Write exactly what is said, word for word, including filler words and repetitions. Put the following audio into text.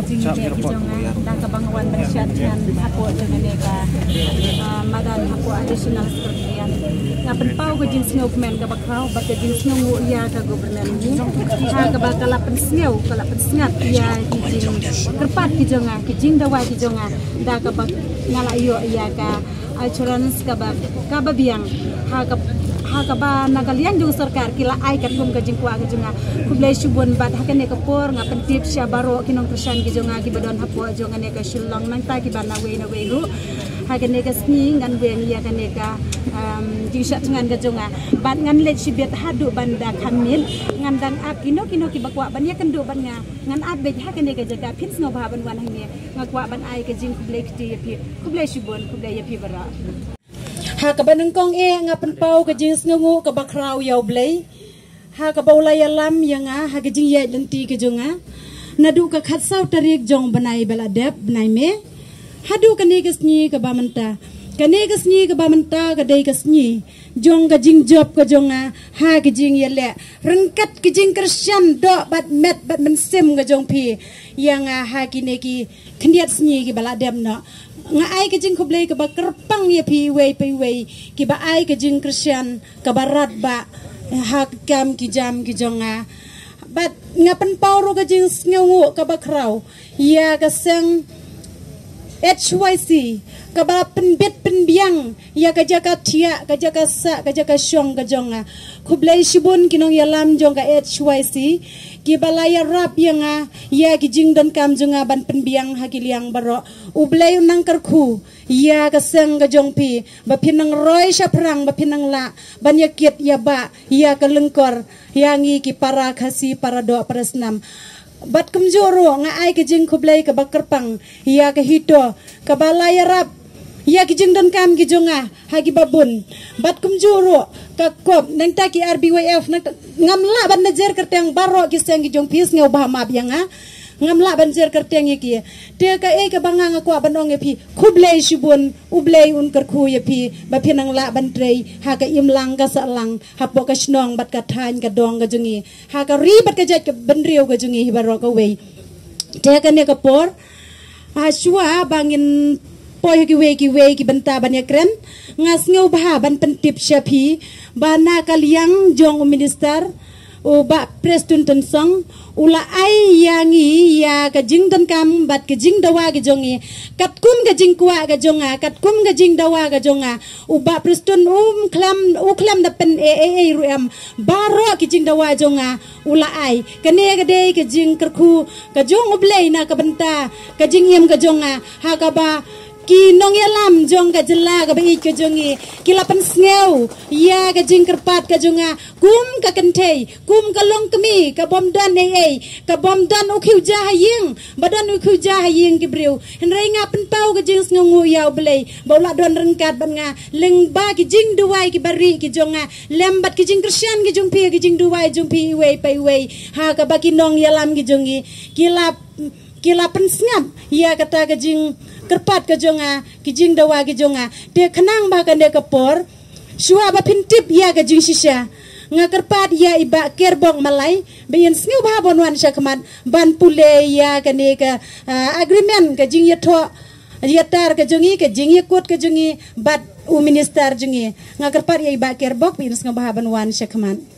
Jingeh ki jong nga da kaba nga wan ban shad thngan hapoh jong kane ka, ah, madan hapoh Additional Secretariat. Nga pynpaw ka jingsngewkmen kaba khraw bad ka jingsngewnguh ïa ka government ni ha kaba ka la pynsngew, ka la pynsngat ïa ki jingkyrpad ki jong nga, ki jingdawa ki jong nga, da kaba nga la ïoh ïa ka assurance kaba, kaba biang ha ka, ha kaba na ka liang jong sorkar ki la ai katkum ka jingkwah ka jong nga. Khublei shibun bad ha kane ka por nga pyntip sha baroh ki nongkyrshan ki jong nga kiba don hapoh jong kane ka Shillong nangta kiba na wei na wei ruh. Ha kane ka sngi ngan weng ïa kane ka, um, jingshad thngan ka jong nga bad ngan leit shibit haduh ban da kham miet. Ngan dang ap kino kino kiba kwah ban ïakynduh bad nga, ngan ap beit ha kane ka jaka. Phin sngewbha ban wan hangne. Nga kwah ban ai ka jingkhublei kti ïa phi. Khublei shibun, khublei ïa phi baroh. Ha kaba nyngkong eh nga pynpaw ka jingsngewnguh kaba khraw ïa U Blei ha kaba u la ïalam ïa nga ha ka jingïaid lynti ka jong nga naduh ka khatsaw tarik jong u bnai ba la dep, bnai May, haduh kane ka sngi kaba mynta. Kane ka sngi kaba mynta ka dei ka sngi jong ka jingjop ka jong nga ha ka jingïaleh ryngkat ka jingkyrshan doh bad met bad mynsiem ka jong phi ïa nga ha kine ki khyndiat sngi kiba la dep noh. Nga ai ka jingkhublei kaba kyrpang ïa phi iwei pa iwei kiba ai ka jingkyrshan kaba radbah ha ka kam ki jam ki jong nga. Bad nga pynpaw ruh ka jingsngewnguh kaba khraw ïa ka seng H Y C kaba pynbit pynbiang ïa ka jaka thiah, ka jaka sah, ka jaka shong ka jong nga. Khublei shibun ki nongïalam jong ka H Y C kiba la ïarap ïa nga ïa ki jingdonkam jong nga ban pynbiang ha ki liang baroh. U Blei un nang kyrkhu ïa ka seng ka jong phi ba phin nang roi shaphrang, ba phin nang lah ban ïakit ïabah ïa ka lyngkor ïa ngi ki para Khasi, para doh para snam. Bad kumjuh ruh nga ai ka jingkhublei kaba kyrpang ïa ka HITO kaba la ïarap ïa ki jingdonkam ki jong nga ha kiba bun. Bad kumjuh ruh ka COP nangta ki R B Y F nangta, ngam lah ban da jer kyrteng baroh ki seng ki jong phi, sngewbha map ïa nga. Ngam lah ban jer kyrteng ïa ki. Te kaei kaba nga nga kwah ban ong ïa phi, khublei shibun, U Blei un kyrkhu ïa phi ba phin nang lah ban trei ha ka imlang ka sahlang hapoh ka shnong bad ka thaiñ ka dong ka jong ngi, ha ka ri bad ka jaid ka bynriew ka jong ngi hi baroh kawei. Te kane ka por, ha shuwa ba ngin poi ha kiwei kiwei ki bynta ban ïakren, nga sngewbha ban pyntip sha phi ba na ka liang jong u minister, u Bah Prestone Tynsong, u la ai ïa ngi ïa ka jingdonkam bad ka jingdawa ka jong ngi. Katkum ka jingkwah ka jong nga, katkum ka jingdawa ka jong nga, u Bah Prestone um khlem, u khlem da pyn-e-, e-, ei ruh em. Baroh ki jingdawa jong nga u la ai. Kane ka dei ka jingkyrkhu ka jong U Blei na ka bynta ka jingim ka jong nga, ha kaba ki nongïalam jong ka jylla kaba ïeit ka jong ngi ki la pynsngew ïa ka jingkyrpad ka jong nga kum ka kynthei, kum ka longkmie, ka bym don ei ei, ka bym don u khiew ja ha ïing, ba don u khiew ja ha ïing ki briew. Hynrei nga pynpaw ka jingsngewnguh ïa U Blei ba u la don ryngkat bad nga, lyngba ki jingduwai kiba rieh ki jong nga lem bad ki jingkyrshan ki jong phi, ki jingduwai jong phi iwei pa iwei, ha kaba ki nongïalam ki jong ngi ki la, ki la pynsngap ïa kata ka jingkyrpad ka jong nga, ki jingdawa ki jong nga. Te khnang ba kane ka por, shuwa ba phin tip ïa ka jingshisha, nga kyrpad ïa i Bah Kerbok Malai ba in sngewbha ban wan sha khmat ban pule ïa kane ka, ah, agreement, ka jingïathoh ïatar ka jong ngi, ka jingïakut ka jong ngi bad u minister jong ngi. Nga kyrpad ïa i Bah Kerbok ba in sngewbha ban wan sha khmat.